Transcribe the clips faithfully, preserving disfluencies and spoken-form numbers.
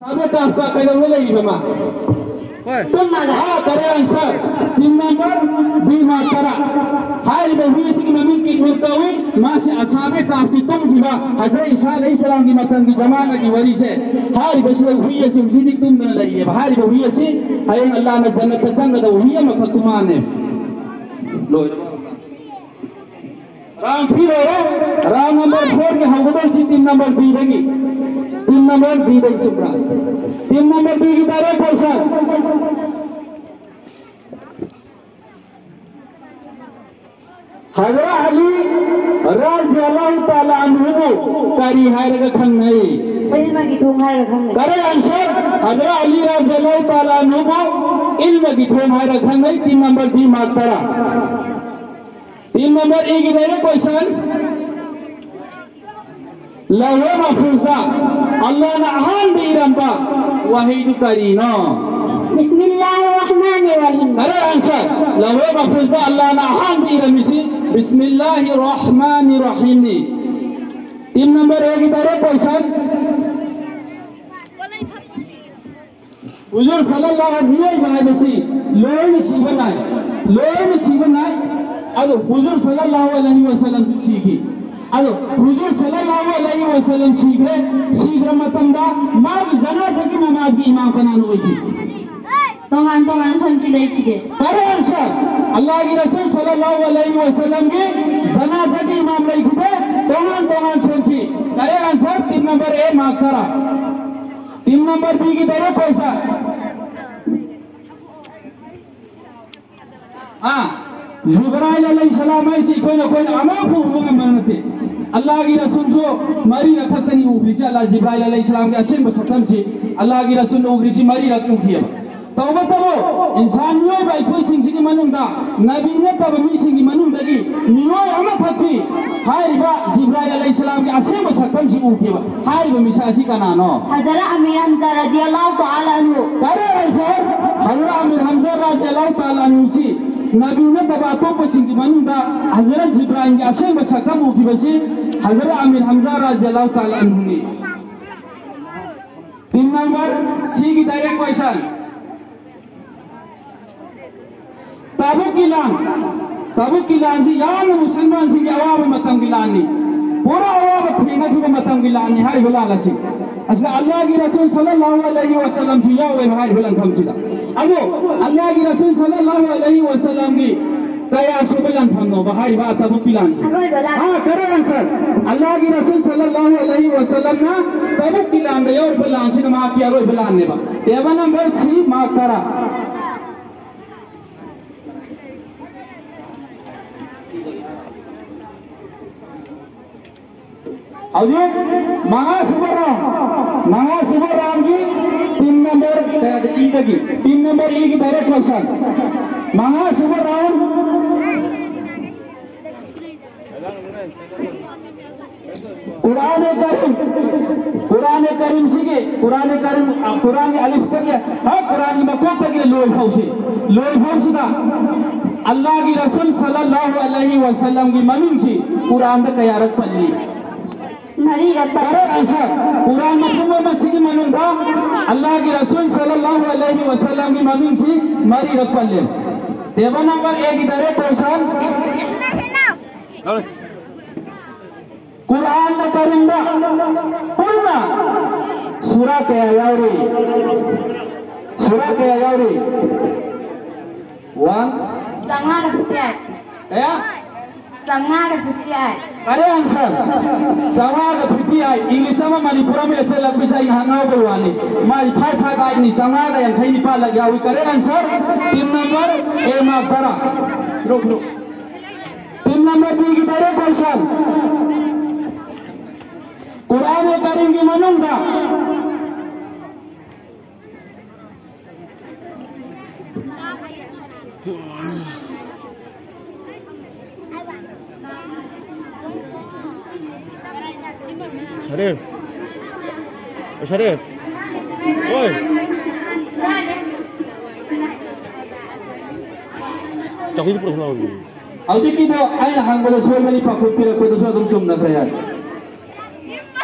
ꯑꯁꯥꯕꯦ ꯀꯥꯐꯀ ꯀꯩꯗꯧꯅ ꯂꯩꯔꯤꯕ ꯃꯥ? ꯍꯣꯏ꯫ ꯇꯨꯝꯃꯒ꯫ ꯑꯥ, ꯀꯔꯦ answer. Team number B mark ꯇꯔꯥ꯫ ꯍꯥꯏꯔꯤꯕ ꯍꯨꯏ ꯑꯁꯤꯒꯤ ꯃꯃꯤꯡ ꯀꯤꯠꯃꯨꯔ ꯀꯧꯏ꯫ ꯃꯥꯁꯤ ꯑꯁꯥꯕꯦ ꯀꯥꯐꯀꯤ ꯇꯨꯝꯈꯤꯕ ꯍꯖꯔꯠ ꯏꯁꯥ ꯑꯂꯩꯍꯤ ꯁꯂꯥꯝꯒꯤ ꯃꯇꯝꯒꯤ ꯖꯃꯥꯅꯒꯤ ꯋꯥꯔꯤꯁꯦ꯫ ꯍꯥꯏꯔꯤꯕꯁꯤꯗ ꯍꯨꯏ ꯑꯁꯤ ꯍꯧꯖꯤꯛ ꯍꯧꯖꯤꯛ ꯇꯨꯝꯗꯅ ꯂꯩꯔꯤꯑꯕ꯫ ꯍꯥꯏꯔꯤꯕ ꯍꯨꯏ ꯑꯁꯤ ꯍꯌꯦꯡ ꯑꯜꯂꯥꯍꯅ ꯖꯟꯅꯠꯇ ꯆꯪꯒꯗꯕ ꯍꯨꯏ ꯑꯃꯈꯛ ꯇꯨꯃꯥꯟꯅꯦ꯫ ꯂꯣꯏꯔꯕ? ꯔꯥꯎꯟ ꯊ꯭ꯔꯤ ꯂꯣꯏꯔꯦ꯫ ꯔꯥꯎꯟ ꯅꯝꯕꯔ ꯐꯣꯔꯒꯤ ꯍꯧꯒꯗꯧꯔꯤꯁꯤ ꯇꯤꯝ ꯅꯝꯕꯔ ꯕꯤꯗꯒꯤ꯫ ꯇꯤꯝ ꯅꯝꯕꯔ ꯕꯤꯗꯒꯤ ꯆꯨꯝꯕ꯭ꯔꯥ? ꯇꯤꯝ ꯅꯝꯕꯔ ꯕꯤꯒꯤ ꯗꯥꯏꯔꯦꯛ ꯀꯣꯏꯁꯟ꯫ ꯍꯖꯔꯠ ꯑꯂꯤ ꯔꯥꯖꯤ ꯑꯜꯂꯥꯍꯨ ꯇꯥꯂꯥ ꯑꯟꯍꯨꯕꯨ ꯀꯔꯤ ꯍꯥꯏꯔꯒ ꯈꯪꯅꯩ? ꯏꯜꯃꯒꯤ ꯊꯣꯡ ꯍꯥꯏꯔꯒ ꯈꯪꯅꯩ꯫ ꯀꯔꯦ ꯑꯟꯁꯔ, ꯍꯖꯔꯠ ꯑꯂꯤ ꯔꯥꯖꯤ ꯑꯜꯂꯥꯍꯨ ꯇꯥꯂꯥ ꯑꯟꯍꯨꯕꯨ ꯏꯜꯃꯒꯤ ꯊꯣꯡ ꯍꯥꯏꯔꯒ ꯈꯪꯅꯩ꯫ ꯇꯤꯝ ꯅꯝꯕꯔ ꯕꯤ ꯃꯥꯔꯛ ꯇꯔꯥ꯫ ꯇꯤꯝ ꯅꯝꯕꯔ ꯏꯒꯤ ꯗꯥꯏꯔꯦꯛ ꯀꯣꯏꯁꯟ꯫ ꯂꯧꯍꯦ ꯃꯍꯐꯨꯖꯇ ꯑꯜꯂꯥꯍꯅ ꯑꯍꯥꯟꯕ ꯏꯔꯝꯕ ꯋꯥꯍꯩꯗꯨ ꯀꯔꯤꯅꯣ? ꯕꯤꯁꯃꯤꯜꯂꯥꯍꯤꯔ ꯔꯍꯃꯥꯅꯤꯔ ꯔꯍꯤꯝ꯫ ꯀꯔꯦ ꯑꯟꯁꯔ꯫ ꯂꯧꯍꯦ ꯃꯍꯐꯨꯖꯇ ꯑꯜꯂꯥꯍꯅ ꯑꯍꯥꯟꯕ ꯏꯔꯝꯃꯤꯁꯤ ꯕꯤꯁꯃꯤꯜꯂꯥꯍꯤꯔ ꯔꯍꯃꯥꯅꯤꯔ ꯔꯍꯤꯝꯅꯤ꯫ ꯇꯤꯝ ꯅꯝꯕꯔ ꯑꯦꯒꯤ ꯗꯥꯏꯔꯦꯛ ꯀꯣꯏꯁꯟ꯫ ꯍꯨꯖꯨꯔ ꯁꯜꯂꯜꯂꯥꯍꯨ, ꯃꯤꯑꯣꯏꯕ ꯍꯥꯏꯕꯁꯤ ꯂꯣꯏꯅ ꯁꯤꯕ ꯅꯥꯏ, ꯂꯣꯏꯅ ꯁꯤꯕ ꯅꯥꯏ꯫ ꯑꯗꯣ ꯍꯨꯖꯨꯔ ꯁꯜꯂꯜꯂꯥꯍꯨ ꯑꯂꯩꯍꯤ ꯋꯁꯜꯂꯝꯁꯨ ꯁꯤꯈꯤ꯫ ꯑꯗꯣ ꯍꯨꯖꯨꯔ ꯁꯜꯂꯜꯂꯥꯍꯨ ꯑꯂꯩꯍꯤ ꯋꯁꯜꯂꯝ ꯁꯤꯈ꯭ꯔꯦ, ꯁꯤꯈ꯭ꯔ ꯃꯇꯝꯗ ꯃꯥꯒꯤ ꯖꯅꯥꯖꯒꯤ ꯅꯃꯥꯖꯒꯤ ꯏꯃꯥꯝ ꯀꯅꯥꯅ ꯑꯣꯏꯈꯤ? ꯇꯣꯉꯥꯟ ꯇꯣꯉꯥꯟ ꯁꯟꯈꯤ ꯂꯩꯈꯤꯗꯦ꯫ ꯀꯔꯦ ꯑꯟꯁꯔ꯫ ꯑꯜꯂꯥꯍꯒꯤ ꯔꯁꯨꯜ ꯁꯜꯂꯜꯂꯥꯍꯨ ꯑꯂꯩꯍꯤ ꯋꯁꯜꯂꯝꯒꯤ ꯖꯅꯥꯖꯒꯤ ꯏꯃꯥꯝ ꯂꯩꯈꯤꯗꯦ, ꯇꯣꯉꯥꯟ ꯇꯣꯉꯥꯟ ꯁꯣꯟꯈꯤ꯫ ꯀꯔꯦ answer. Team number A mark ꯇꯔꯥ꯫ ꯇꯤꯝ ꯅꯝꯕꯔ ꯕꯤꯒꯤ ꯗꯥꯏꯔꯦꯛ ꯀꯣꯏꯁꯟ꯫ ꯑꯥ, ꯖꯤꯕ꯭ꯔꯥꯏꯜ ꯑꯂꯩꯍꯤꯁꯁꯂꯥꯝ ꯍꯥꯏꯁꯤ ꯑꯩꯈꯣꯏꯅ, ꯑꯩꯈꯣꯏꯅ ꯑꯃꯐꯥꯎ ꯎꯕ ꯉꯝꯕ ꯅꯠꯇꯦ꯫ ꯑꯜꯂꯥꯍꯒꯤ ꯔꯁꯨꯜꯁꯨ ꯃꯔꯤꯔꯛ ꯈꯛꯇꯅꯤ ꯎꯈ꯭ꯔꯤꯁꯦ꯫ ꯑꯜꯂꯥꯍ ꯖꯤꯕ꯭ꯔꯥꯏꯜ ꯑꯂꯩꯍꯤꯁꯁꯂꯥꯝꯒꯤ ꯑꯁꯦꯡꯕ ꯁꯛꯇꯝꯁꯤ ꯑꯜꯂꯥꯍꯒꯤ ꯔꯁꯨꯜꯅ ꯎꯈ꯭ꯔꯤꯁꯤ ꯃꯔꯤꯔꯛ ꯎꯈꯤꯑꯕ꯫ ꯇꯧꯕꯇꯕꯨ ꯏꯟꯁꯥꯟ ꯃꯤꯑꯣꯏꯕ ꯑꯩꯈꯣꯏꯁꯤꯡꯁꯤꯒꯤ ꯃꯅꯨꯡꯗ ꯅꯕꯤ ꯅꯠꯇꯕ ꯃꯤꯁꯤꯡꯒꯤ ꯃꯅꯨꯡꯗꯒꯤ ꯃꯤꯑꯣꯏ ꯑꯃꯈꯛꯇꯤ ꯍꯥꯏꯔꯤꯕ ꯖꯤꯕ꯭ꯔꯥꯏꯜ ꯑꯂꯩꯍꯤꯁꯁꯂꯥꯝꯒꯤ ꯑꯁꯦꯡꯕ ꯁꯛꯇꯝꯁꯤ ꯎꯈꯤꯕ꯫ ꯍꯥꯏꯔꯤꯕ ꯃꯤꯁꯛ ꯑꯁꯤ ꯀꯅꯥꯅꯣ? ꯍꯖꯔꯠ ꯑꯃꯤꯔ ꯍꯝꯖꯥ ꯔꯗꯤꯌꯜꯂꯥꯍꯨ ꯇꯥꯂꯥ ꯑꯟꯍꯨ꯫ ꯀꯔꯦ ꯑꯟꯁꯔ꯫ ꯍꯖꯔꯠ ꯑꯃꯤꯔ ꯍꯝꯖꯥ ꯔꯗꯤꯌꯜꯂꯥꯍꯨ ꯇꯥꯂꯥ ꯑꯟꯍꯨꯁꯤ ꯅꯕꯤ ꯅꯠꯇꯕ ꯑꯇꯣꯞꯄꯁꯤꯡꯒꯤ ꯃꯅꯨꯡꯗ ꯍꯖꯔꯠ ꯖꯤꯕ꯭ꯔꯥꯏꯜꯒꯤ ꯑꯁꯦꯡꯕ ꯁꯛꯇꯝ ꯎꯈꯤꯕꯁꯤ ꯍꯖꯔꯠ ꯑꯃꯤꯔ ꯍꯝꯖꯥ ꯔꯗꯤꯌꯜꯂꯥꯍꯨ ꯇꯥꯂꯥ ꯑꯟꯍꯨꯅꯤ꯫ ꯇꯤꯝ ꯁꯤꯒꯤ direct question꯫ ꯇꯥꯕꯨꯛꯀꯤ ꯂꯥꯟ꯫ ꯇꯥꯕꯨꯛꯀꯤ ꯂꯥꯟꯁꯤ ꯌꯥꯝꯅ ꯃꯨꯁꯜꯃꯥꯟꯁꯤꯡꯒꯤ ꯑꯋꯥꯕ ꯃꯇꯝꯒꯤ ꯂꯥꯟꯅꯤ꯫ ꯄꯨꯔꯥ ꯑꯋꯥꯕ ꯊꯦꯡꯅꯈꯤꯕ ꯃꯇꯝꯒꯤ ꯂꯥꯟꯅꯤ ꯍꯥꯏꯔꯤꯕ ꯂꯥꯟ ꯑꯁꯤ꯫ ꯑꯁꯤꯗ ꯑꯜꯂꯥꯍꯒꯤ ꯔꯁꯨꯜ ꯁꯜꯂꯜꯂꯥꯍꯨ ꯑꯂꯩꯍꯤ ꯋꯁꯜꯂꯝꯁꯨ ꯌꯥꯎꯋꯦꯕ ꯍꯥꯏꯔꯤꯕ ꯂꯥꯟꯐꯝꯁꯤꯗ꯫ ꯑꯗꯣ ꯑꯜꯂꯥꯍꯒꯤ ꯔꯁꯨꯜ ꯁꯜꯂꯜꯂꯥꯍꯨ ꯑꯂꯩꯍꯤ ꯋꯁꯜꯂꯝꯒꯤ ꯀꯌꯥ ꯁꯨꯕ ꯂꯥꯟꯐꯝꯅꯣꯕ ꯍꯥꯏꯔꯤꯕ ꯇꯥꯕꯨꯛꯀꯤ ꯂꯥꯟꯁꯤ? ꯑꯔꯣꯏꯕ ꯂꯥꯟ꯫ ꯑꯥ, correct answer꯫ ꯑꯜꯂꯥꯍꯒꯤ ꯔꯁꯨꯜ ꯁꯜꯂꯜꯂꯥꯍꯨ ꯑꯂꯩꯍꯤ ꯋꯁꯜꯂꯝꯅ ꯇꯥꯕꯨꯛꯀꯤ ꯂꯥꯟꯗ ꯌꯥꯎꯔꯤꯕ ꯂꯥꯟꯁꯤꯅ ꯃꯍꯥꯛꯀꯤ ꯑꯔꯣꯏꯕ ꯂꯥꯟꯅꯦꯕ꯫ Table number C, mark ꯇꯔꯥ꯫ ꯍꯧꯖꯤꯛ ꯃꯉꯥ ꯁꯨꯕ round, ꯃꯉꯥ ꯁꯨꯕ roundꯒꯤ team number ꯀꯌꯥꯗ? Eꯗꯒꯤ꯫ Team number Eꯒꯤ direct question꯫ ꯃꯉꯥ ꯁꯨꯕ round꯫ ꯀꯨꯔꯥꯟ ꯀꯔꯤꯝ, ꯀꯨꯔꯥꯟ ꯀꯔꯤꯝꯁꯤꯒꯤ, ꯀꯨꯔꯥꯟ ꯀꯔꯤꯝ, ꯑ, ꯀꯨꯔꯥꯟꯒꯤ ꯑꯂꯤꯐꯇꯒꯤ, ꯍ, ꯀꯨꯔꯥꯟꯒꯤ ꯃꯀꯣꯛꯇꯒꯤ ꯂꯣꯏ ꯐꯥꯎꯁꯤ, ꯂꯣꯏ ꯐꯥꯎꯁꯤꯗ ꯑꯜꯂꯥꯍꯒꯤ ꯔꯁꯨꯜ ꯁꯜꯂꯜꯂꯥꯍꯨ ꯑꯂꯩꯍꯤ ꯋꯁꯜꯂꯝꯒꯤ ꯃꯃꯤꯡꯁꯤ ꯀꯨꯔꯥꯟꯗ ꯀꯌꯥꯔꯛ ꯄꯜꯂꯤ? ꯃꯔꯤꯔꯛ ꯄꯜꯂꯤ꯫ Correct answer꯫ ꯀꯨꯔꯥꯟ ꯃꯄꯨꯝ ꯑꯃꯁꯤꯒꯤ ꯃꯅꯨꯡꯗ ꯑꯜꯂꯥꯍꯒꯤ ꯔꯁꯨꯜ ꯁꯜꯂꯜꯂꯥꯍꯨ ꯑꯂꯩꯍꯤ ꯋꯁꯜꯂꯝꯒꯤ ꯃꯃꯤꯡꯁꯤ ꯃꯔꯤꯔꯛ ꯄꯜꯂꯤ꯫ Table number Aꯒꯤ direct question꯫ ꯀꯨꯔꯥꯟ ꯀꯔꯤꯝꯗ ꯄꯨꯟꯅ ꯁꯨꯔꯥ ꯀꯌꯥ ꯌꯥꯎꯔꯤ? ꯁꯨꯔꯥ ꯀꯌꯥ ꯌꯥꯎꯔꯤ? One꯫ ꯆꯥꯝꯃꯉꯥꯒ fifty eight꯫ ꯀꯌꯥ? ꯆꯥꯝꯃꯉꯥꯒ fifty eight꯫ Correct answer꯫ ꯆꯥꯝꯃꯉꯥꯒ fifty eight꯫ English ꯑꯃ ꯃꯅꯤꯄꯨꯔ ꯑꯃ ꯌꯦꯠꯁꯤꯜꯂꯛꯄꯁꯤꯗ ꯑꯩ ꯉꯥꯏꯍꯥꯛ ꯉꯥꯎꯕꯩ ꯋꯥꯅꯤ꯫ ꯃꯥꯏ five five eight ꯅꯤ, ꯆꯥꯝꯃꯉꯥꯒ ꯌꯥꯡꯈꯩ ꯅꯤꯄꯥꯜ ꯂꯛ ꯌꯥꯎꯏ꯫ Correct answer꯫ Team number A, mark ꯇꯔꯥ꯫ ꯐꯤꯔꯣ, ꯐꯤꯔꯣ꯫ Team number Bꯒꯤ direct question꯫ ꯀꯨꯔꯥꯟ ꯀꯔꯤꯝꯒꯤ ꯃꯅꯨꯡꯗ ꯁꯔꯦ꯫ ꯑꯦ, ꯁꯔꯦ꯫ ꯑꯣꯏ꯫ ꯆꯧꯀꯤꯗꯨ ꯄꯨꯔꯛꯎ ꯂꯥꯎ꯫ ꯍꯧꯖꯤꯛꯀꯤꯗꯣ ꯑꯩꯅ ꯍꯪꯕꯗ ꯁꯣꯏꯕꯅꯤ, ꯄꯥꯈꯨꯝ ꯄꯤꯔꯛꯄꯗꯁꯨ ꯑꯗꯨꯝ ꯆꯨꯝꯅꯈ꯭ꯔꯦ ꯌꯥꯔꯦ꯫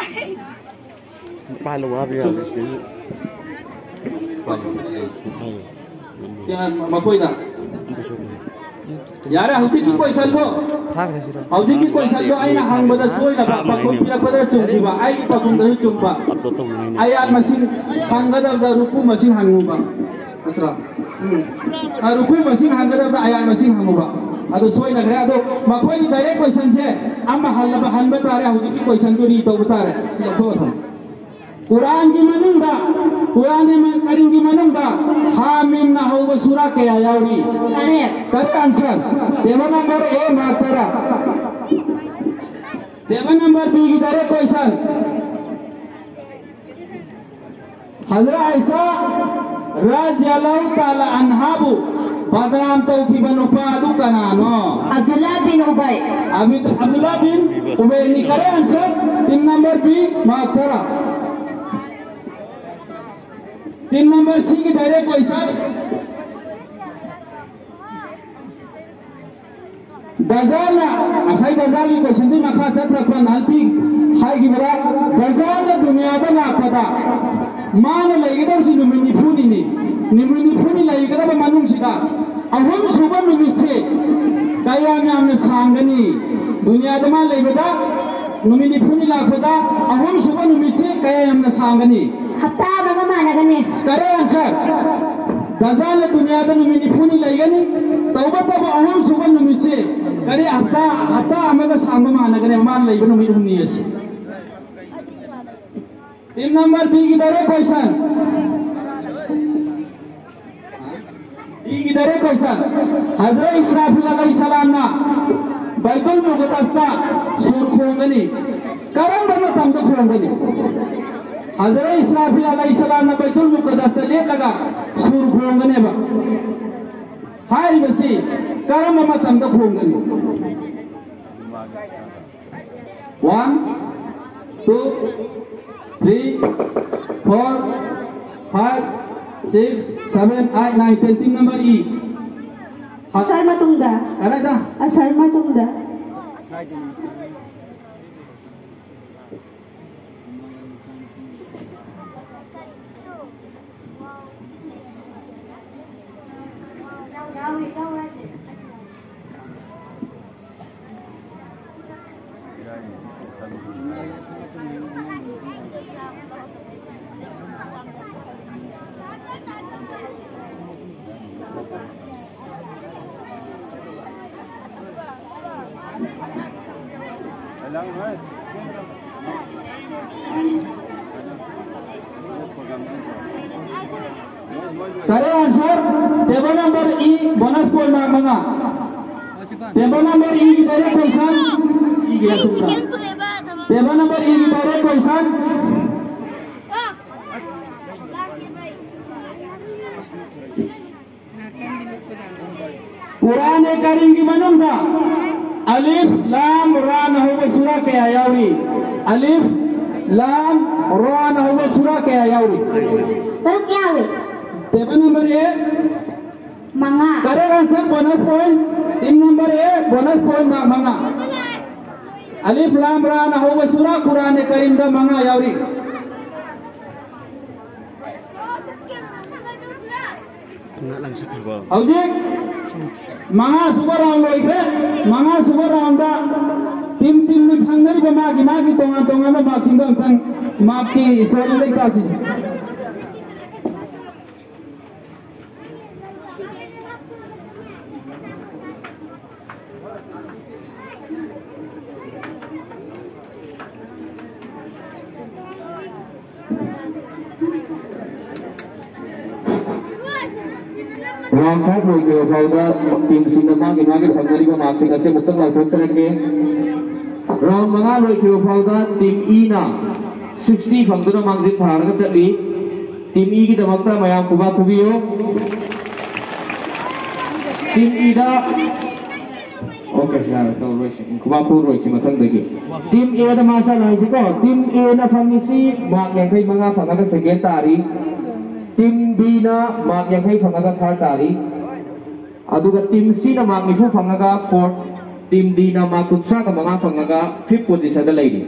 ꯅꯨꯄꯥ ꯂꯧ ꯍꯥꯏꯕ ꯌꯥꯔꯦ ꯁꯤꯗꯩꯁꯤꯗ꯫ ꯃꯈꯣꯏꯗ ꯌꯥꯔꯦ, ꯍꯧꯖꯤꯛꯀꯤ ꯀꯣꯏꯁꯟꯗꯣ, ꯊꯥꯈ꯭ꯔꯁꯤꯔꯣ? ꯍꯧꯖꯤꯛꯀꯤ ꯀꯣꯏꯁꯟꯗꯣ ꯑꯩꯅ ꯍꯪꯕꯗ ꯁꯣꯏꯔꯕ, ꯄꯥꯈꯨꯝ ꯄꯤꯔꯛꯄꯗ ꯆꯨꯝꯈꯤꯕ, ꯑꯩꯒꯤ ꯄꯥꯈꯨꯝꯗꯁꯨ ꯆꯨꯝꯕ꯫ ꯑꯌꯥꯠ ꯃꯁꯤꯡ ꯍꯪꯒꯗꯕꯗ ꯔꯨꯀꯨ ꯃꯁꯤꯡ ꯍꯪꯉꯨꯕ, ꯅꯠꯇ꯭ꯔꯣ? ꯎꯝ꯫ ꯑ, ꯔꯨꯀꯨ ꯃꯁꯤꯡ ꯍꯪꯒꯗꯕꯗ ꯑꯌꯥꯠ ꯃꯁꯤꯡ ꯍꯪꯉꯨꯕ꯫ ꯑꯗꯨ ꯁꯣꯏꯅꯈ꯭ꯔꯦ꯫ ꯑꯗꯣ ꯃꯈꯣꯏꯒꯤ ꯗꯥꯏꯔꯦꯛ ꯀꯣꯏꯁꯟꯁꯦ ꯑꯃ ꯍꯜꯂꯕ ꯍꯟꯕ ꯇꯥꯔꯦ꯫ ꯍꯧꯖꯤꯛꯀꯤ ꯀꯣꯏꯁꯟꯗꯨ ꯔꯤ ꯇꯧꯕ ꯇꯥꯔꯦ꯫ ꯁꯤ ꯂꯧꯊꯣꯛꯑ ꯊꯝꯃꯨ꯫ ꯀꯨꯔꯥꯟꯒꯤ ꯃꯅꯨꯡꯗ, ꯀꯨꯔꯥꯟꯒꯤ ꯃ-, ꯀꯔꯤꯝꯒꯤ ꯃꯅꯨꯡꯗ ꯍꯥꯃꯤꯝꯅ ꯍꯧꯕ ꯁꯨꯔꯥ ꯀꯌꯥ ꯌꯥꯎꯔꯤ? ꯇꯔꯦꯠ꯫ Correct answer. Table number A, mark ꯇꯔꯥ꯫ Table number B ꯒꯤ direct question꯫ ꯍꯖꯔꯠ ꯑꯥꯏꯁꯥ ꯔꯥꯖꯤꯌꯜꯂꯥꯍꯨ ꯇꯥꯂꯥ ꯑꯟꯍꯥꯕꯨ ꯕꯗꯅꯥꯝ ꯇꯧꯈꯤꯕ ꯅꯨꯄꯥ ꯑꯗꯨ ꯀꯅꯥꯅꯣ? ꯑꯕꯗꯨꯜꯂꯥ ꯕꯤꯟ ꯎꯕꯩ꯫ ꯑꯕꯤ-, ꯑꯕꯗꯨꯜꯂꯥ ꯕꯤꯟ ꯎꯕꯩꯅꯤ꯫ Correct answer, team number B, mark ꯇꯔꯥ꯫ Team number C ꯒꯤ direct question꯫ ꯗꯖꯥꯜꯅ, ꯉꯁꯥꯏ ꯗꯖꯥꯜꯒꯤ ꯀꯣꯏꯁꯟꯗꯨꯒꯤ ꯃꯈꯥ ꯆꯠꯊꯔꯛꯄ ꯅꯍꯥꯟꯄꯤ ꯍꯥꯏꯈꯤꯕꯗ, ꯗꯖꯥꯜꯅ ꯗꯨꯅꯤꯌꯥꯗ ꯂꯥꯛꯄꯗ ꯃꯥꯅ ꯂꯩꯒꯗꯕꯁꯤ ꯅꯨꯃꯤꯠ ꯅꯤꯐꯨꯅꯤꯅꯤ꯫ ꯅꯨꯃꯤꯠ ꯅꯤꯐꯨꯅꯤ ꯂꯩꯒꯗꯕ ꯃꯅꯨꯡꯁꯤꯗ ꯑꯍꯨꯝꯁꯨꯕ ꯅꯨꯃꯤꯠꯁꯤ ꯀꯌꯥꯝ ꯌꯥꯝꯅ ꯁꯥꯡꯒꯅꯤ? ꯗꯨꯅꯤꯌꯥꯗ ꯃꯥ ꯂꯩꯕꯗ ꯅꯨꯃꯤꯠ ꯅꯤꯐꯨꯅꯤ ꯂꯥꯛꯄꯗ ꯑꯍꯨꯝꯁꯨꯕ ꯅꯨꯃꯤꯠꯁꯤ ꯀꯌꯥ ꯌꯥꯝꯅ ꯁꯥꯡꯒꯅꯤ? ꯍꯞꯇꯥ ꯑꯃꯒ ꯃꯥꯟꯅꯒꯅꯤ꯫ Correct answer꯫ ꯗꯖꯥꯜꯅ ꯗꯨꯅꯤꯌꯥꯗ ꯅꯨꯃꯤꯠ ꯅꯤꯐꯨꯅꯤ ꯂꯩꯒꯅꯤ꯫ ꯇꯧꯕꯇꯕꯨ ꯑꯍꯨꯝꯁꯨꯕ ꯅꯨꯃꯤꯠꯁꯤ ꯀꯔꯤ ꯍꯞꯇꯥ, ꯍꯞꯇꯥ ꯑꯃꯒ ꯁꯥꯡꯕ ꯃꯥꯟꯅꯒꯅꯤ, ꯃꯥꯅ ꯂꯩꯕ ꯅꯨꯃꯤꯠ ꯍꯨꯝꯅꯤ ꯑꯁꯤ꯫ Team number B ꯒꯤ direct question꯫ B ꯒꯤ direct question꯫ ꯍꯖꯔꯠ ꯏꯁꯔꯥꯐꯤꯜ ꯑꯂꯩꯍꯤꯁꯁꯂꯥꯝꯅ ꯕꯩꯇꯨꯜ ꯃꯨꯀꯗꯁꯇ ꯁꯨꯔ ꯈꯣꯡꯒꯅꯤ꯫ ꯀꯔꯝꯕ ꯃꯇꯝꯗ ꯈꯣꯡꯒꯅꯤ? ꯍꯖꯔꯠ ꯏꯁꯔꯥꯐꯤꯜ ꯑꯂꯩꯍꯤꯁꯁꯂꯥꯝꯅ ꯕꯩꯇꯨꯜ ꯃꯨꯀꯗꯁꯇ ꯂꯦꯞꯂꯒ ꯁꯨꯔ ꯈꯣꯡꯒꯅꯦꯕ꯫ ꯍꯥꯏꯔꯤꯕꯁꯤ ꯀꯔꯝꯕ ꯃꯇꯝꯗ ꯈꯣꯡꯒꯅꯤ? One, two, three, four, five, six, seven, eight, nine, ten, team number E. ꯑꯁꯔ ꯃꯇꯨꯡꯗ꯫ ꯀꯗꯥꯏꯗ? ꯑꯁꯔ ꯃꯇꯨꯡꯗ꯫ Correct answer, table number E, bonus point mark ꯃꯉꯥ꯫ Table number E ꯒꯤ direct question, E ꯒꯤ ꯑꯁꯨꯝꯅ꯫ Table number E ꯒꯤ direct question. ꯀꯨꯔꯥꯟ ꯀꯔꯤꯝꯒꯤ ꯃꯅꯨꯡꯗ ꯑꯂꯤꯐ ꯂꯥꯝ ꯔꯥꯅ ꯍꯧꯕ ꯁꯨꯔꯥ ꯀꯌꯥ ꯌꯥꯎꯔꯤ? ꯑꯂꯤꯐ ꯂꯥꯝ ꯔꯥꯅ ꯍꯧꯕ ꯁꯨꯔꯥ ꯀꯌꯥ ꯌꯥꯎꯔꯤ? ꯇꯔꯨꯛ ꯌꯥꯎꯔꯤ꯫ Table number A. ꯃꯉꯥ꯫ Correct answer, bonus point. Team number A, bonus point ꯃꯉꯥ꯫ ꯑꯂꯤꯐ ꯂꯥꯝ ꯔꯥꯅ ꯍꯧꯕ ꯁꯨꯔꯥ ꯀꯨꯔꯥꯟ ꯀꯔꯤꯝꯗ ꯃꯉꯥ ꯌꯥꯎꯔꯤ꯫ ꯍꯧꯖꯤꯛ ꯃꯉꯥ ꯁꯨꯕ round ꯂꯣꯏꯈ꯭ꯔꯦ꯫ ꯃꯉꯥ ꯁꯨꯕ round ꯗ team team ꯅ ꯐꯪꯅꯔꯤꯕ ꯃꯥꯒꯤ ꯃꯥꯒꯤ ꯇꯣꯉꯥꯟ ꯇꯣꯉꯥꯟꯕ mark ꯁꯤꯡꯗꯣ ꯑꯝꯇꯪ mark ꯀꯤ score ꯗ ꯂꯩ ꯇꯥꯁꯤꯁꯦ꯫ Round five ꯂꯣꯏꯗ꯭ꯔꯤꯕ ꯐꯥꯎꯗ team ꯁꯤꯡꯅ ꯃꯥꯒꯤ ꯃꯥꯒꯤ ꯐꯪꯅꯔꯤꯕ mark ꯁꯤꯡ ꯑꯁꯤ ꯑꯃꯨꯛꯇꯪ ꯂꯥꯎꯊꯣꯛꯆꯔꯛꯀꯦ꯫ Round ꯃꯉꯥ ꯂꯣꯏꯈꯤꯕ ꯐꯥꯎꯗ team E ꯅ sixty ꯐꯪꯗꯨꯅ ꯃꯥꯡꯖꯤꯜ ꯊꯥꯔꯒ ꯆꯠꯂꯤ꯫ Team E ꯒꯤꯗꯃꯛꯇ ꯃꯌꯥꯝ ꯈꯨꯕꯥꯛ ꯈꯨꯕꯤꯌꯨ꯫ Team E ꯗ, okay, ꯌꯥꯔꯦ, ꯇꯧꯔꯣꯏꯁꯤ, ꯈꯨꯕꯥꯛ ꯈꯨꯔꯣꯏꯁꯤ ꯃꯊꯪꯗꯒꯤ꯫ Team A ꯗ ꯃꯥ ꯆꯠꯂꯣ ꯍꯥꯏꯁꯤꯀꯣ꯫ Team A ꯅ ꯐꯪꯉꯤꯁꯤ mark ꯌꯥꯡꯈꯩ ꯃꯉꯥ ꯐꯪꯉꯒ second ꯇꯥꯔꯤ꯫ Team B ꯅ mark ꯌꯥꯡꯈꯩ ꯐꯪꯉꯒ third ꯇꯥꯔꯤ꯫ ꯑꯗꯨꯒ team C ꯅ mark ꯅꯤꯐꯨ ꯐꯪꯉꯒ fourth, team D ꯅ mark ꯀꯨꯟꯊ꯭ꯔꯥꯒ ꯃꯉꯥ ꯐꯪꯉꯒ fifth position ꯗ ꯂꯩꯔꯤ꯫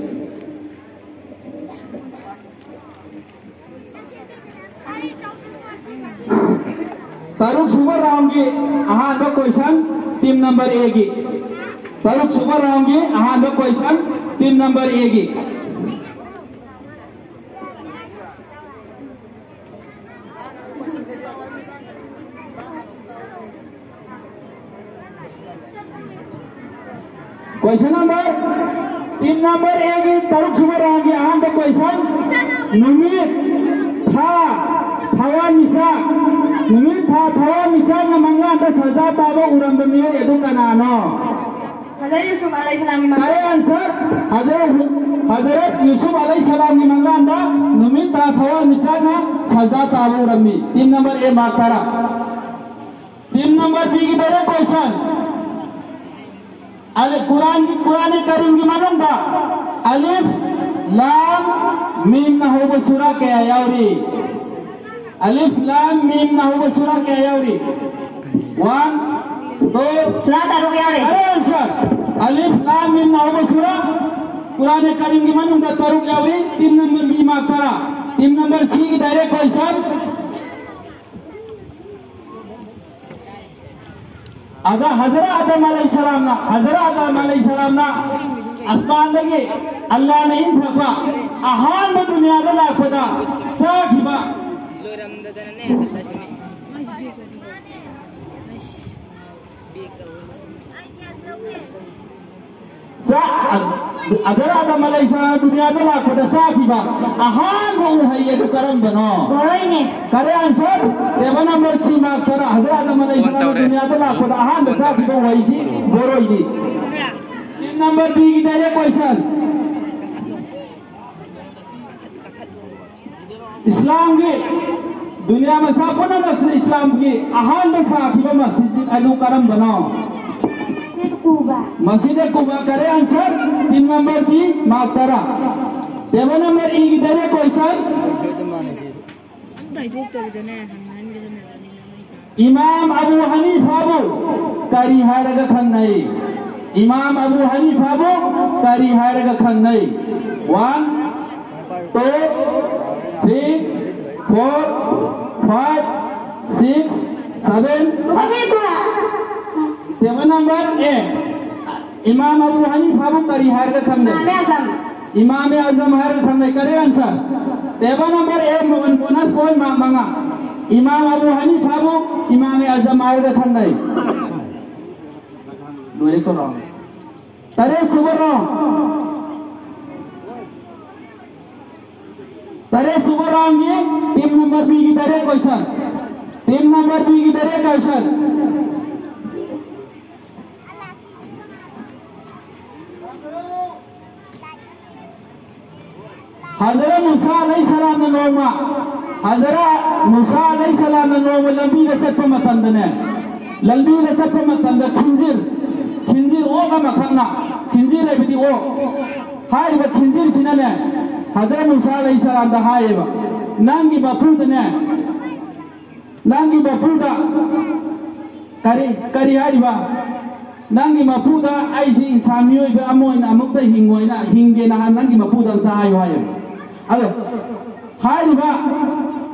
ꯇꯔꯨꯛ ꯁꯨꯕ round ꯒꯤ ꯑꯍꯥꯟꯕ question, team number A ꯒꯤ꯫ ꯇꯔꯨꯛ ꯁꯨꯕ round ꯒꯤ ꯑꯍꯥꯟꯕ question, team number A ꯒꯤ꯫ Question number Team number A ꯒꯤ ꯇꯔꯨꯛ ꯁꯨꯕ round ꯒꯤ ꯑꯍꯥꯟꯕ question. ꯅꯨꯃꯤꯠ, ꯊꯥ, ꯊꯋꯥꯟꯃꯤꯆꯥꯛ꯫ ꯅꯨꯃꯤꯠ, ꯊꯥ, ꯊꯋꯥꯟꯃꯤꯆꯥꯛꯅ ꯃꯪꯂꯥꯟꯗ ꯁꯖꯗꯥ ꯇꯥꯕ ꯎꯔꯝꯕ ꯃꯤꯑꯣꯏ ꯑꯗꯨ ꯀꯅꯥꯅꯣ? ꯍꯖꯔꯠ ꯌꯨꯁꯨꯐ ꯑꯂꯩꯍꯤꯁꯁꯥꯂꯥꯝꯒꯤ ꯃꯪꯂꯥꯟ꯫ Correct answer. ꯍꯖꯔꯠ, ꯍꯖꯔꯠ ꯌꯨꯁꯨꯐ ꯑꯂꯩꯍꯤꯁꯁꯥꯂꯥꯝꯒꯤ ꯃꯪꯂꯥꯟꯗ ꯅꯨꯃꯤꯠ, ꯊꯥ, ꯊꯋꯥꯟꯃꯤꯆꯥꯛꯅ ꯁꯖꯗꯥ ꯇꯥꯕ ꯎꯔꯝꯃꯤ꯫ Team number A mark ꯇꯔꯥ꯫ Team number B ꯒꯤ direct question. ꯑꯂ-, ꯀꯨꯔꯥꯟꯒꯤ, ꯀꯨꯔꯥꯟ ꯀꯔꯤꯝꯒꯤ ꯃꯅꯨꯡꯗ ꯑꯂꯤꯐ, ꯂꯥꯝ, ꯃꯤꯝꯅ ꯍꯧꯕ ꯁꯨꯔꯥ ꯀꯌꯥ ꯌꯥꯎꯔꯤ? ꯑꯂꯤꯐ, ꯂꯥꯝ, ꯃꯤꯝꯅ ꯍꯧꯕ ꯁꯨꯔꯥ ꯀꯌꯥ ꯌꯥꯎꯔꯤ? One, two. ꯁꯨꯔꯥ ꯇꯔꯨꯛ ꯌꯥꯎꯔꯤ꯫ Correct answer. ꯑꯂꯤꯐ, ꯂꯥꯝ, ꯃꯤꯝꯅ ꯍꯧꯕ ꯁꯨꯔꯥ ꯀꯨꯔꯥꯟ ꯀꯔꯤꯝꯒꯤ ꯃꯅꯨꯡꯗ ꯇꯔꯨꯛ ꯌꯥꯎꯔꯤ꯫ Team number B mark ꯇꯔꯥ꯫ Team number C ꯒꯤ direct question. ꯑꯗ ꯍꯖꯔꯠ ꯑꯗꯝ ꯑꯂꯩꯍꯤꯁꯁꯥꯂꯥꯝꯅ, ꯍꯖꯔꯠ ꯑꯗꯝ ꯑꯂꯩꯍꯤꯁꯁꯥꯂꯥꯝꯅ ꯑꯁꯃꯥꯟꯗꯒꯤ ꯑꯜꯂꯥꯅ ꯏꯟꯊꯔꯛꯄ ꯑꯍꯥꯟꯕ ꯗꯨꯅꯤꯌꯥꯗ ꯂꯥꯛꯄꯗ ꯆꯥꯈꯤꯕ꯫ ꯆꯥ-, ꯑꯗ ꯑꯗꯝ ꯑꯂꯩꯍꯤꯁꯁꯥꯂꯥꯝ ꯗꯨꯅꯤꯌꯥꯗ ꯂꯥꯛꯄꯗ ꯆꯥꯈꯤꯕ ꯑꯍꯥꯟꯕ ꯎꯍꯩ ꯑꯗꯨ ꯀꯔꯝꯕꯅꯣ? ꯕꯣꯔꯣꯏꯅꯦ꯫ Correct answer. Table number C mark ꯇꯔꯥ꯫ ꯍꯖꯔꯠ ꯑꯗꯝ ꯑꯂꯩꯍꯤꯁꯁꯥꯂꯥꯝ ꯗꯨꯅꯤꯌꯥꯗ ꯂꯥꯛꯄꯗ ꯑꯍꯥꯟꯕ ꯆꯥꯈꯤꯕ ꯎꯍꯩꯁꯤ ꯕꯣꯔꯣꯏꯅꯤ꯫ Team number D ꯒꯤ direct question. ꯏꯁꯂꯥꯝꯒꯤ ꯗꯨꯅꯤꯌꯥ ꯃꯆꯥ ꯄꯨꯝꯅꯃꯛꯁꯤꯗ ꯏꯁꯂꯥꯝꯒꯤ ꯑꯍꯥꯟꯕ ꯁꯥꯈꯤꯕ ꯃꯁꯖꯤꯗ ꯑꯗꯨ ꯀꯔꯝꯕꯅꯣ? ꯀꯨꯕꯥ꯫ Masjid ꯀꯨꯕꯥ꯫ Correct answer. Team number D mark ꯇꯔꯥ꯫ Table number E ꯒꯤ direct question. ꯑꯝꯇ ꯍꯥꯏꯗꯣꯛꯇꯕꯤꯗꯅꯦ ꯍꯪꯍꯟꯒꯗꯕꯅꯦ꯫ ꯏꯃꯥꯝ ꯑꯕꯨ ꯍꯅꯤꯐꯥꯕꯨ ꯀꯔꯤ ꯍꯥꯏꯔꯒ ꯈꯪꯅꯩ? ꯏꯃꯥꯝ ꯑꯕꯨ ꯍꯅꯤꯐꯥꯕꯨ ꯀꯔꯤ ꯍꯥꯏꯔꯒ ꯈꯪꯅꯩ? One, two, three, four, five, six, seven. Table number A. ꯏꯃꯥꯝ ꯑꯕꯨ ꯍꯅꯤꯐꯥꯕꯨ ꯀꯔꯤ ꯍꯥꯏꯔꯒ ꯈꯪꯅꯩ? ꯏꯃꯥꯝ ꯑꯥꯖꯝ꯫ ꯏꯃꯥꯝ ꯑꯥꯖꯝ ꯍꯥꯏꯔꯒ ꯈꯪꯅꯩ꯫ Correct answer. Table number A, Mohan, bonus point mark ꯃꯉꯥ꯫ ꯏꯃꯥꯝ ꯑꯕꯨ ꯍꯅꯤꯐꯥꯕꯨ ꯏꯃꯥꯝ ꯑꯥꯖꯝ ꯍꯥꯏꯔꯒ ꯈꯪꯅꯩ꯫ ꯂꯣꯏꯔꯦꯀꯣ round꯫ ꯇꯔꯦꯠ ꯁꯨꯕ round꯫ ꯇꯔꯦꯠ ꯁꯨꯕ roundꯒꯤ team number Bꯒꯤ direct question꯫ Team number Bꯒꯤ direct question꯫ Hazrat Musa ꯑꯂꯩꯍꯤ ꯁꯂꯥꯝꯅ ꯅꯣꯡꯃ, ꯍꯖꯔꯠ ꯃꯨꯁꯥ ꯑꯂꯩꯍꯤ ꯁꯂꯥꯝꯅ ꯅꯣꯡꯃ ꯂꯝꯕꯤꯗ ꯆꯠꯄ ꯃꯇꯝꯗꯅꯦ, ꯂꯝꯕꯤꯗ ꯆꯠꯄ ꯃꯇꯝꯗ ꯈꯤꯟꯖꯤꯔ, ꯈꯤꯟꯖꯤꯔ ꯑꯣꯛ ꯑꯃꯈꯛꯅ, ꯈꯤꯟꯖꯤꯔ ꯍꯥꯏꯕꯗꯤ ꯑꯣꯛ, ꯍꯥꯏꯔꯤꯕ ꯈꯤꯟꯖꯤꯔꯁꯤꯅꯅꯦ, ꯍꯖꯔꯠ ꯃꯨꯁꯥ ꯑꯂꯩꯍꯤ ꯁꯂꯥꯝꯗ ꯍꯥꯏꯌꯦꯕ, "ꯅꯪꯒꯤ ꯃꯄꯨꯗꯅꯦ, ꯅꯪꯒꯤ ꯃꯄꯨꯗ ꯀꯔꯤ, ꯀꯔꯤ ꯍꯥꯏꯔꯤꯕ? ꯅꯪꯒꯤ ꯃꯄꯨꯗ ꯑꯩꯁꯤ ꯏꯟꯁꯥꯟ ꯃꯤꯑꯣꯏꯕ ꯑꯃ ꯑꯣꯏꯅ ꯑꯃꯨꯛꯇ ꯍꯤꯡꯉꯣꯏꯅ, ꯍꯤꯡꯒꯦꯅ ꯍꯥꯏ, ꯅꯪꯒꯤ ꯃꯄꯨꯗ ꯑꯝꯇ ꯍꯥꯏꯌꯨ" ꯍꯥꯏꯌꯦꯕ꯫ ꯑꯗꯣ ꯍꯥꯏꯔꯤꯕ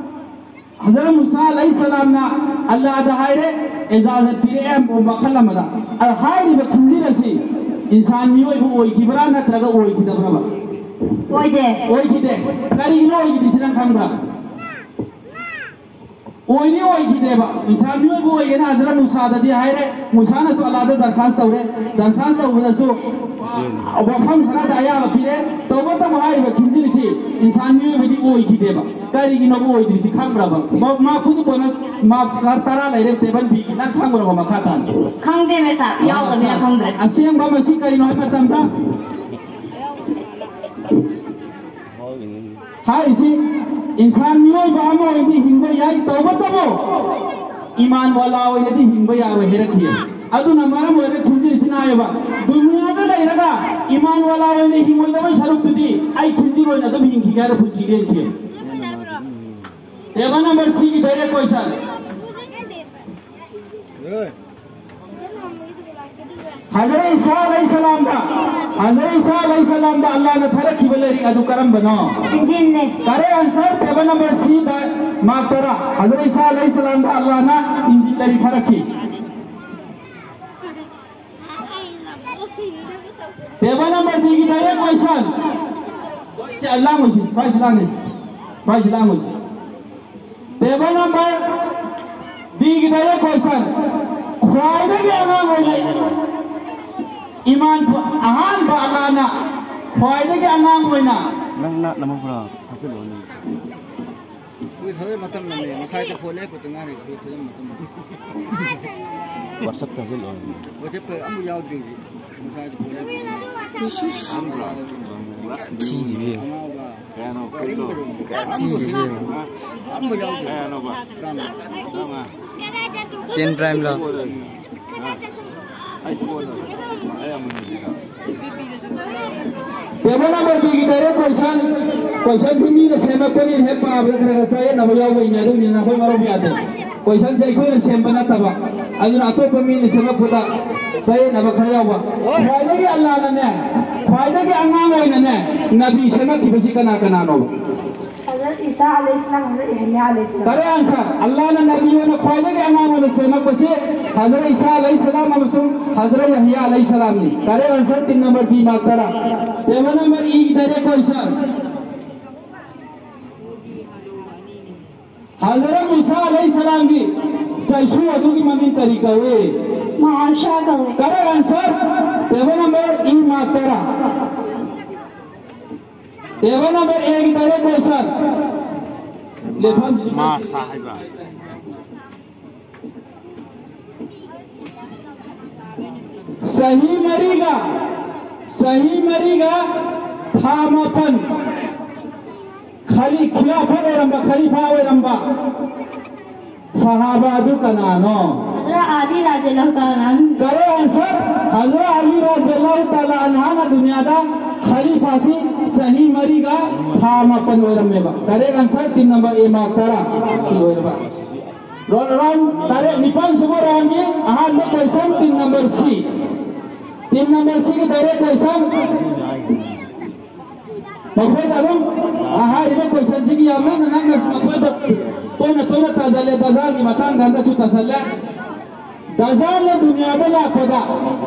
ꯍꯖꯔꯠ ꯃꯨꯁꯥ ꯑꯂꯩꯍꯤ ꯁꯂꯥꯝꯅ ꯑꯜꯂꯥꯗ ꯍꯥꯏꯔꯦ, ꯏꯖꯥꯖꯠ ꯄꯤꯔꯛꯑꯦ ꯃꯈꯜ ꯑꯃꯗ꯫ ꯑꯗꯣ ꯍꯥꯏꯔꯤꯕ ꯈꯤꯟꯖꯤꯔ ꯑꯁꯤ ꯏꯟꯁꯥꯟ ꯃꯤꯑꯣꯏꯕ ꯑꯣꯏꯈꯤꯕ꯭ꯔꯥ ꯅꯠꯇ꯭ꯔꯒ ꯑꯣꯏꯈꯤꯗꯕ꯭ꯔꯕ? ꯑꯣꯏꯗꯦ꯫ ꯑꯣꯏꯈꯤꯗꯦ꯫ ꯀꯔꯤꯒꯤꯅꯣ ꯑꯣꯏꯈꯤꯗ꯭ꯔꯤꯁꯤ ꯅꯪ ꯈꯪꯕ꯭ꯔꯥ? ꯑꯣꯏꯗꯤ ꯑꯣꯏꯈꯤꯗꯦꯕ꯫ ꯏꯟꯁꯥꯟ ꯃꯤꯑꯣꯏꯕ ꯑꯣꯏꯒꯦꯅ ꯍꯖꯔꯠ ꯃꯨꯁꯥꯗꯗꯤ ꯍꯥꯏꯔꯦ, ꯃꯨꯁꯥꯅꯁꯨ ꯑꯜꯂꯥꯗ ꯗꯔꯈꯥꯁ ꯇꯧꯔꯦ, ꯗꯔꯈꯥꯁ ꯇꯧꯕꯗꯁꯨ ꯋꯥꯐꯝ ꯈꯔꯗ ꯑꯌꯥꯕ ꯄꯤꯔꯦ, ꯇꯧꯕꯇꯕꯨ ꯍꯥꯏꯔꯤꯕ ꯈꯤꯟꯖꯤꯔꯁꯤ ꯏꯟꯁꯥꯟ ꯃꯤꯑꯣꯏꯕꯗꯤ ꯑꯣꯏꯈꯤꯗꯦꯕ꯫ ꯀꯔꯤꯒꯤꯅꯣꯕ ꯑꯣꯏꯗ꯭ꯔꯤꯁꯤ ꯈꯪꯕ꯭ꯔꯕ? ꯃꯥ, ꯃꯥ ꯈꯨꯗꯤ ꯕꯣꯅꯁ ꯃꯥ ꯇꯔꯥ ꯂꯩꯔꯦ ꯇꯦꯕꯜ ꯕꯤꯒꯤ, ꯅꯪ ꯈꯪꯕ꯭ꯔꯕ ꯃꯈꯥ ꯇꯥꯅ? ꯈꯪꯗꯦ ꯃꯦꯁꯥ, ꯌꯥꯎꯗꯕꯅꯤꯅ ꯈꯪꯗ꯭ꯔꯦ꯫ ꯑꯁꯦꯡꯕ ꯃꯁꯤ ꯀꯔꯤꯅꯣ ꯍꯥꯏꯕ ꯃꯇꯝꯗ, ꯍꯥꯏꯔꯤꯁꯤ, ꯏꯟꯁꯥꯟ ꯃꯤꯑꯣꯏꯕ ꯑꯃ ꯑꯣꯏꯅꯗꯤ ꯍꯤꯡꯕ ꯌꯥꯏ, ꯇꯧꯕꯇꯕꯨ ꯏꯃꯥꯟ ꯋꯥꯂꯥ ꯑꯣꯏꯅꯗꯤ ꯍꯤꯡꯕ ꯌꯥꯔꯣꯏ ꯍꯥꯏꯔꯛꯈꯤ꯫ ꯑꯗꯨꯅ ꯃꯔꯝ ꯑꯣꯏꯔꯒ ꯈꯤꯟꯖꯤꯔꯁꯤꯅ ꯍꯥꯏꯌꯦꯕ, "ꯗꯨꯅꯤꯌꯥꯗ ꯂꯩꯔꯒ ꯏꯃꯥꯟ ꯋꯥꯂꯥ ꯑꯣꯏꯅ ꯍꯤꯡꯉꯣꯏꯗꯕꯩ ꯁꯔꯨꯛꯇꯨꯗꯤ ꯑꯩ ꯈꯤꯟꯖꯤꯔ ꯑꯣꯏꯅ ꯑꯗꯨꯝ ꯍꯤꯡꯈꯤꯒꯦ" ꯍꯥꯏꯔ ꯄꯨꯟꯁꯤ ꯂꯦꯟꯈꯤ꯫ Table number Cꯒꯤ direct question꯫ Hazrat ꯏꯁꯥ ꯑꯂꯩꯍꯤ ꯁꯂꯥꯝꯗ, ꯍꯖꯔꯠ ꯏꯁꯥ ꯑꯂꯩꯍꯤ ꯁꯂꯥꯝꯗ ꯑꯜꯂꯥꯍꯅ ꯊꯥꯔꯛꯈꯤꯕ ꯂꯥꯏꯔꯤꯛ ꯑꯗꯨ ꯀꯔꯝꯕꯅꯣ? ꯏꯟꯖꯤꯜꯅꯦ꯫ Correct answer, table number Cꯗ mark ꯇꯔꯥ꯫ ꯍꯖꯔꯠ ꯏꯁꯥ ꯑꯂꯩꯍꯤ ꯁꯂꯥꯝꯗ ꯑꯜꯂꯥꯍꯅ ꯏꯟꯖꯤꯜ ꯂꯥꯏꯔꯤꯛ ꯊꯥꯔꯛꯈꯤ꯫ Table number Dꯒꯤ direct question꯫ ꯁꯤ ꯂꯥꯡꯉꯣꯏꯁꯤ, ꯚꯥꯏ, ꯁꯤ ꯂꯥꯡꯉꯦ꯫ ꯚꯥꯏ, ꯁꯤ ꯂꯥꯡꯉꯣꯏꯁꯤ꯫ Table number Dꯒꯤ direct question꯫ ꯈ꯭ꯋꯥꯏꯗꯒꯤ ꯑꯉꯥꯡ ꯑꯣꯏꯔꯤ꯫ ꯏꯃꯥꯟ ꯑꯍꯥꯟꯕ ꯑꯜꯂꯥꯅ ꯈ꯭ꯋꯥꯏꯗꯒꯤ ꯑꯉꯥꯡ ꯑꯣꯏꯅ ꯅꯪꯅ ꯅꯃ ꯄꯨꯔꯥ ꯐꯥꯖꯤꯜꯂꯣꯅꯦ꯫ ꯑꯩꯈꯣꯏ ꯊꯥꯖꯤꯟ ꯃꯇꯝ ꯅꯪꯉꯦ꯫ ꯉꯁꯥꯏꯗ ꯐꯣꯟ ꯂꯦꯞꯄꯗ ꯉꯥꯏꯔꯤ꯫ ꯑꯩꯈꯣꯏ ꯊꯥꯖꯤꯟ ꯃꯇꯝ WhatsApp ꯊꯥꯖꯤꯜꯂꯣ꯫ WhatsApp ꯑꯃꯨꯛ ꯌꯥꯎꯗ꯭ꯔꯤ ꯍꯧꯖꯤꯛ꯫ ꯉꯁꯥꯏꯗ ꯐꯣꯟ ꯂꯦꯞꯄꯗ ꯊꯤꯔꯤꯕ꯫ ꯑꯉꯥꯎꯕ꯫ ꯀꯌꯥꯅꯣ? ꯀꯩꯅꯣ? ꯑꯝꯕꯨ ꯌꯥꯎꯗꯦ꯫ ꯀꯌꯥꯅꯣꯕ? ꯇꯔꯥꯃꯉꯥ꯫ ꯇꯔꯥꯃꯉꯥ꯫ Ten prime ꯂꯣ? ꯑꯩ ꯄꯣꯠ ꯑꯣꯏꯔꯦ꯫ ꯑꯩ ꯑꯃꯨꯛ ꯍꯧꯖꯤꯛ ꯇꯦꯕꯜ ꯅꯝꯕꯔ ꯕꯤꯒꯤ direct question, questionꯁꯤ ꯃꯤꯅ ꯁꯦꯝꯃꯛꯄꯅꯤꯅ ꯍꯦꯛ ꯄꯥꯕꯗ ꯈꯔ ꯈꯔ ꯆꯌꯦꯠꯅꯕ ꯌꯥꯎꯕꯩꯅꯦ, ꯑꯗꯨꯒꯤꯅꯤꯅ ꯑꯩꯈꯣꯏ ꯃꯔꯧ ꯌꯥꯗꯦ꯫ Questionꯁꯦ ꯑꯩꯈꯣꯏꯅ ꯁꯦꯝꯕ ꯅꯠꯇꯕ, ꯑꯗꯨꯅ ꯑꯇꯣꯞꯄ ꯃꯤꯅ ꯁꯦꯝꯃꯛꯄꯗ ꯆꯌꯦꯠꯅꯕ ꯈꯔ ꯌꯥꯎꯕ꯫ ꯈ꯭ꯋꯥꯏꯗꯒꯤ ꯑꯜꯂꯥꯅꯅꯦ, ꯈ꯭ꯋꯥꯏꯗꯒꯤ ꯑꯉꯥꯡ ꯑꯣꯏꯅꯅꯦ, ꯅꯕꯤ ꯁꯦꯝꯃꯛꯈꯤꯕꯁꯤ ꯀꯅꯥ ꯀꯅꯥꯅꯣ? ꯍꯖꯔꯠ ꯏꯁꯥ ꯑꯂꯩꯍꯤꯁꯁꯂꯥꯝ, ꯍꯖꯔꯠ ꯌꯍꯌꯥ ꯑꯂꯩꯍꯤꯁꯁꯂꯥꯝ꯫ Correct answer. ꯑꯜꯂꯥꯅ ꯅꯕꯤ ꯑꯣꯏꯅ ꯈ꯭ꯋꯥꯏꯗꯒꯤ ꯑꯉꯥꯡ ꯑꯣꯏꯅ ꯁꯦꯝꯃꯛꯄꯁꯤ ꯍꯖꯔꯠ ꯏꯁꯥ ꯑꯂꯩꯍꯤꯁꯁꯂꯥꯝ ꯑꯃꯁꯨꯡ Hazrat ꯌꯍꯌꯥ ꯑꯂꯩꯍꯤꯁꯁꯂꯥꯝꯅꯤ꯫ Correct answer, team number D, mark ꯇꯔꯥ꯫ Table number E ꯒꯤ direct question. ꯍꯖꯔꯠ ꯃꯨꯁꯥ ꯑꯂꯩꯍꯤꯁꯁꯂꯥꯝꯒꯤ ꯆꯩꯁꯨ ꯑꯗꯨꯒꯤ ꯃꯃꯤꯡ ꯀꯔꯤ ꯀꯧꯏ? ꯃꯍꯥꯁꯥ ꯀꯧꯏ꯫ Correct answer, table number E, mark ꯇꯔꯥ꯫ Table number Aꯒꯤ direct question. ꯂꯦꯐꯝ ꯃꯥꯁꯥ ꯍꯥꯏꯕ꯫ ꯆꯍꯤ ꯃꯔꯤꯒ, ꯆꯍꯤ ꯃꯔꯤꯒ ꯊꯥ ꯃꯥꯄꯟ ꯈꯂꯤ-, ꯈꯤꯂꯥꯐꯠ ꯑꯣꯏꯔꯝꯕ, ꯈꯂꯤꯐꯥ ꯑꯣꯏꯔꯝꯕ ꯁꯍꯥꯕꯥ ꯑꯗꯨ ꯀꯅꯥꯅꯣ? ꯍꯖꯔꯠ ꯑꯂꯤ ꯔꯥꯖꯤꯌꯜꯂꯥꯍꯨ ꯇꯥꯂꯥ ꯑꯟꯍꯨ꯫ Correct answer, ꯍꯖꯔꯠ ꯑꯂꯤ ꯔꯥꯖꯤꯌꯜꯂꯥꯍꯨ ꯇꯥꯂꯥ ꯑꯟꯍꯥꯅ ꯗꯨꯅꯤꯌꯥꯗ ꯈꯂꯤꯐꯥꯁꯤ ꯆꯍꯤ ꯃꯔꯤꯒ ꯊꯥ ꯃꯥꯄꯟ ꯑꯣꯏꯔꯝꯃꯦꯕ꯫ Correct answer, team number A, mark ꯇꯔꯥ꯫ ꯁꯤ ꯂꯣꯏꯔꯕ꯫ Round, round ꯇꯔꯦꯠ, ꯅꯤꯄꯥꯟ ꯁꯨꯕ roundꯒꯤ ꯑꯍꯥꯟꯕ question, team number C꯫ Team number Cꯒꯤ direct question꯫ ꯃꯈꯣꯏꯅ ꯑꯗꯨꯝ, ꯑ, ꯍꯥꯏꯔꯤꯕ questionꯁꯤꯒꯤ ꯌꯥꯝ ꯅꯛꯅ ꯅꯛꯅꯁꯨ ꯃꯈꯣꯏꯗ ꯇꯣꯏꯅ ꯇꯣꯏꯅ ꯇꯥꯖꯜꯂꯦ꯫ ꯗꯖꯥꯜꯒꯤ ꯃꯇꯥꯡꯗ ꯍꯟꯗꯛꯁꯨ ꯇꯥꯖꯜꯂꯦ꯫ ꯗꯖꯥꯜꯅ ꯗꯨꯅꯤꯌꯥꯗ ꯂꯥꯛꯄꯗ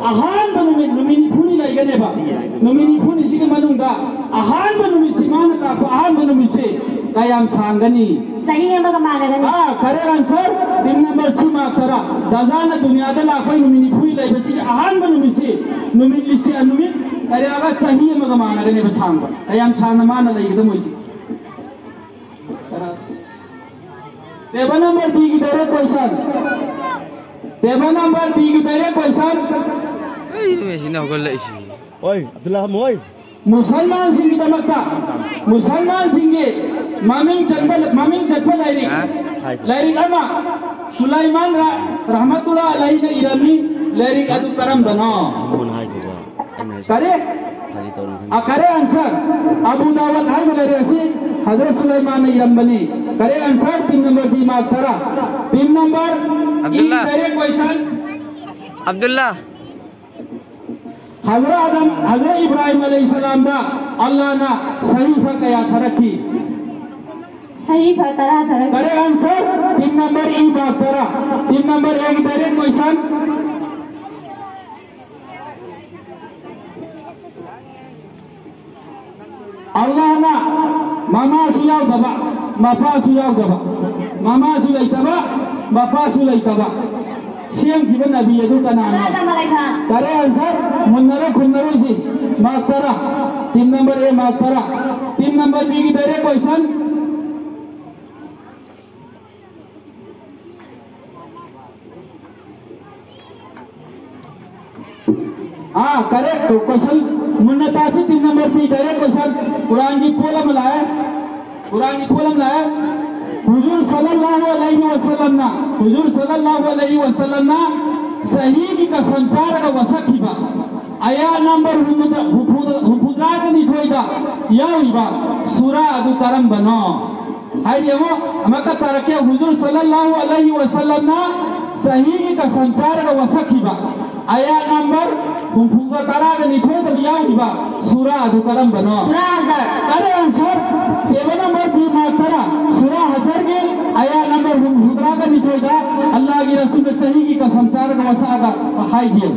ꯑꯍꯥꯟꯕ ꯅꯨꯃꯤꯠ, ꯅꯨꯃꯤꯠ ꯅꯤꯐꯨꯅꯤ ꯂꯩꯒꯅꯦꯕ꯫ ꯅꯨꯃꯤꯠ ꯅꯤꯐꯨꯅꯤꯁꯤꯒꯤ ꯃꯅꯨꯡꯗ ꯑꯍꯥꯟꯕ ꯅꯨꯃꯤꯠꯁꯤ, ꯃꯥꯅ ꯂꯥꯛꯄ ꯑꯍꯥꯟꯕ ꯅꯨꯃꯤꯠꯁꯤ ꯀꯌꯥꯝ ꯁꯥꯡꯒꯅꯤ? ꯆꯍꯤ ꯑꯃꯒ ꯃꯥꯟꯅꯒꯅꯤ꯫ ꯑꯥ, correct answer, team number ꯁꯤ ꯃꯥꯛ ꯇꯔꯥ꯫ ꯗꯥꯖꯥꯅ ꯗꯨꯅꯤꯌꯥꯗ ꯂꯥꯛꯄ ꯅꯨꯃꯤꯠ ꯅꯤꯐꯨ ꯂꯩꯕꯁꯤꯒꯤ ꯑꯍꯥꯟꯕ ꯅꯨꯃꯤꯠꯁꯤ, ꯅꯨꯃꯤꯠ ꯂꯤꯁꯤꯡ, ꯅꯨꯃꯤꯠ ꯀꯌꯥꯒ ꯆꯍꯤ ꯑꯃꯒ ꯃꯥꯟꯅꯒꯅꯦꯕ ꯁꯥꯡꯕ꯫ ꯀꯌꯥꯝ ꯁꯥꯡꯅ ꯃꯥꯅ ꯂꯩꯒꯗꯕ ꯃꯣꯏꯁꯤ? ꯇꯦꯕꯜ ꯅꯝꯕꯔ ꯗꯤꯒꯤ direct question꯫ ꯇꯦꯕꯜ ꯅꯝꯕꯔ ꯗꯤꯒꯤ direct question꯫ ꯑꯩ ꯃꯦꯁꯤꯅ ꯍꯧꯒꯠꯂꯛꯏꯁꯤ꯫ ꯍꯣꯏ, ꯑꯕꯗꯨꯜꯂꯥ ꯍꯝ ꯍꯣꯏ꯫ ꯃꯨꯁꯜꯃꯥꯟꯁꯤꯡꯒꯤꯗꯃꯛꯇ, ꯃꯨꯁꯜꯃꯥꯟꯁꯤꯡꯒꯤ ꯃꯃꯤꯡ ꯆꯠꯄ, ꯃꯃꯤꯡ ꯆꯠꯄ ꯂꯥꯏꯔꯤꯛ, ꯍꯥ? ꯂꯥꯏꯔꯤꯛ ꯑꯃ ꯁꯨꯂꯥꯏꯃꯥꯟ ꯔ-, ꯔꯍꯃꯇꯨꯜꯂꯥ ꯑꯂꯩꯅ ꯏꯔꯝꯃꯤ꯫ ꯂꯥꯏꯔꯤꯛ ꯑꯗꯨ ꯀꯔꯝꯕꯅꯣ? ꯍꯝ ꯍꯣꯏ ꯍꯥꯏꯈꯤꯕ꯫ ꯑꯩꯅ ꯍꯥꯏꯁꯦ ꯀꯔꯤ? ꯐꯥꯒꯤ ꯇꯧꯔꯤꯅꯤ ꯈꯪꯉꯤ꯫ ꯑ, ꯀꯔꯦ ꯑꯟꯁꯔ꯫ ꯑꯕꯨ ꯗꯥꯋꯠ ꯍꯥꯏꯕ ꯂꯥꯏꯔꯤꯛ ꯑꯁꯤ ꯍꯖꯔꯠ ꯁꯨꯂꯥꯏꯃꯥꯟꯅ ꯏꯔꯝꯕꯅꯤ꯫ ꯀꯔꯦ ꯑꯟꯁꯔ, team number ꯗꯤ ꯃꯥꯔꯛ ꯇꯔꯥ꯫ Team number E Abdulla. Direct question꯫ Abdulla. Hazrat ꯑꯗꯝ, Hazrat Ibrahim ꯑꯂꯩꯍꯤꯁꯁꯂꯥꯝꯗ ꯑꯜꯂꯥꯍꯅ ꯁꯍꯤꯐ ꯀꯌꯥ ꯊꯥꯔꯛꯈꯤ? ꯁꯍꯤꯐ ꯇꯔꯥ ꯊꯥꯔꯛꯈꯤ꯫ Correct answer, team number E, mark ꯇꯔꯥ꯫ Team number ꯑꯦꯒꯤ direct question꯫ ꯑꯜꯂꯥꯍꯅ ꯃꯃꯥꯁꯨ ꯌꯥꯎꯗꯕ, ꯃꯄꯥꯁꯨ ꯌꯥꯎꯗꯕ, ꯃꯃꯥꯁꯨ ꯂꯩꯇꯕ, ꯃꯄꯥꯁꯨ ꯂꯩꯇꯕ ꯁꯦꯝꯈꯤꯕ ꯅꯕꯤ ꯑꯗꯨ ꯀꯅꯥꯅꯣ? ꯑꯗꯝ ꯑꯂꯩꯍꯤꯁꯁꯂꯥꯝ꯫ Correct answer, ꯃꯨꯟꯅꯔ ꯈꯨꯝꯅꯔꯣꯏꯁꯤ꯫ ꯃꯥꯔꯛ ꯇꯔꯥ꯫ Team number ꯑꯦ ꯃꯥꯔꯛ ꯇꯔꯥ꯫ Team number ꯕꯤꯒꯤ direct question꯫ हाँ, correct question। ꯃꯨꯟꯅ ꯇꯥꯁꯤ, team number B, direct question꯫ ꯀꯨꯔꯥꯟꯒꯤ ꯄꯣꯠ ꯑꯃ ꯂꯥꯛꯑꯦ꯫ ꯀꯨꯔꯥꯟꯒꯤ ꯄꯣꯠ ꯑꯃ ꯂꯥꯛꯑꯦ꯫ ꯍꯨꯖꯨꯔ ꯁꯜꯂꯜꯂꯥꯍꯨ ꯑꯂꯩꯍꯤ ꯋꯁꯜꯂꯝꯅ, ꯍꯨꯖꯨꯔ ꯁꯜꯂꯜꯂꯥꯍꯨ ꯑꯂꯩꯍꯤ ꯋꯁꯜꯂꯝꯅ ꯁꯍꯤꯒꯤ ꯀꯁꯝ ꯆꯥꯔꯒ ꯋꯥꯁꯛꯈꯤꯕ ꯑꯌꯥꯠ number ꯍꯨꯝꯐꯨꯗ, ꯍꯨꯝꯐꯨꯗ, ꯍꯨꯝꯐꯨꯇꯔꯥꯒ ꯅꯤꯊꯣꯏꯗ ꯌꯥꯎꯔꯤꯕ ꯁꯨꯔꯥ ꯑꯗꯨ ꯀꯔꯝꯕꯅꯣ? ꯍꯥꯏꯗꯤ ꯑꯃꯨꯛ ꯑꯃꯨꯛꯀ ꯇꯥꯔꯛꯀꯦ, ꯍꯨꯖꯨꯔ ꯁꯜꯂꯜꯂꯥꯍꯨ ꯑꯂꯩꯍꯤ ꯋꯁꯜꯂꯝꯅ ꯁꯍꯤꯒꯤ ꯀꯁꯝ ꯆꯥꯔꯒ ꯋꯥꯁꯛꯈꯤꯕ ꯑꯌꯥꯠ number ꯍꯨꯝꯐꯨꯒ ꯇꯔꯥꯒ ꯅꯤꯊꯣꯏꯗ ꯌꯥꯎꯔꯤꯕ ꯁꯨꯔꯥ ꯑꯗꯨ ꯀꯔꯝꯕꯅꯣ? ꯁꯨꯔꯥ ꯍꯖꯔ꯫ Correct answer, table number B mark ꯇꯔꯥ, ꯁꯨꯔꯥ ꯍꯖꯔꯒꯤ ꯑꯌꯥꯠ number ꯍꯨꯝꯐꯨꯇꯔꯥꯒ ꯅꯤꯊꯣꯏꯗ ꯑꯜꯂꯥꯍꯒꯤ ꯔꯁꯨꯜꯅ ꯁꯍꯤꯒꯤ ꯀꯁꯝ ꯆꯥꯔꯒ ꯋꯥꯁꯛꯑꯒ ꯍꯥꯏꯈꯤ꯫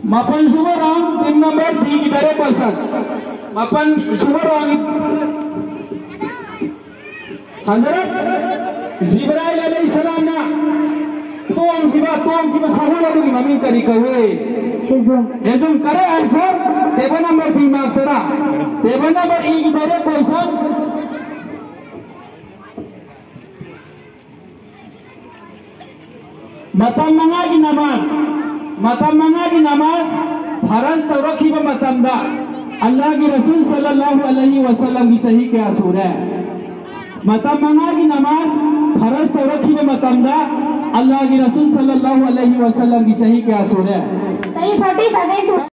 ꯃꯥꯄꯟ ꯁꯨꯕ round, team number ꯕꯤꯒꯤ direct question꯫ ꯃꯥꯄꯟ ꯁꯨꯕ round꯫ ꯍꯖꯔꯠ ꯖꯤꯕ꯭ꯔꯥꯏꯜ ꯑꯂꯩꯍꯤꯁꯁꯂꯥꯝꯅ ꯇꯣꯡꯈꯤꯕ, ꯇꯣꯡꯈꯤꯕ ꯁꯒꯣꯜ ꯑꯗꯨꯒꯤ ꯃꯃꯤꯡ ꯀꯔꯤ ꯀꯧꯏ? ꯍꯤꯖꯨꯝ꯫ ꯍꯤꯖꯨꯝ꯫ Correct answer, table number B mark ꯇꯔꯥ꯫ Table number Eꯒꯤ direct question. ꯃꯇꯝ ꯃꯉꯥꯒꯤ ꯅꯃꯥꯖ, ꯃꯇꯝ ꯃꯉꯥꯒꯤ ꯅꯃꯥꯖ ꯐꯔꯖ ꯇꯧꯔꯛꯈꯤꯕ ꯃꯇꯝꯗ ꯑꯜꯂꯥꯍꯒꯤ ꯔꯁꯨꯜ ꯁꯜꯂꯜꯂꯥꯍꯨ ꯑꯂꯩꯍꯤ ꯋꯁꯜꯂꯝꯒꯤ ꯆꯍꯤ ꯀꯌꯥ ꯁꯨꯔꯦ? ꯃꯇꯝ ꯃꯉꯥꯒꯤ ꯅꯃꯥꯖ ꯐꯔꯖ ꯇꯧꯔꯛꯈꯤꯕ ꯃꯇꯝꯗ ꯑꯜꯂꯥꯍꯒꯤ ꯔꯁꯨꯜ ꯁꯜꯂꯜꯂꯥꯍꯨ ꯑꯂꯩꯍꯤ ꯋꯁꯜꯂꯝꯒꯤ ꯆꯍꯤ ꯀꯌꯥ ꯁꯨꯔꯦ? ꯆꯍꯤ forty seven ꯁꯨꯔꯦ꯫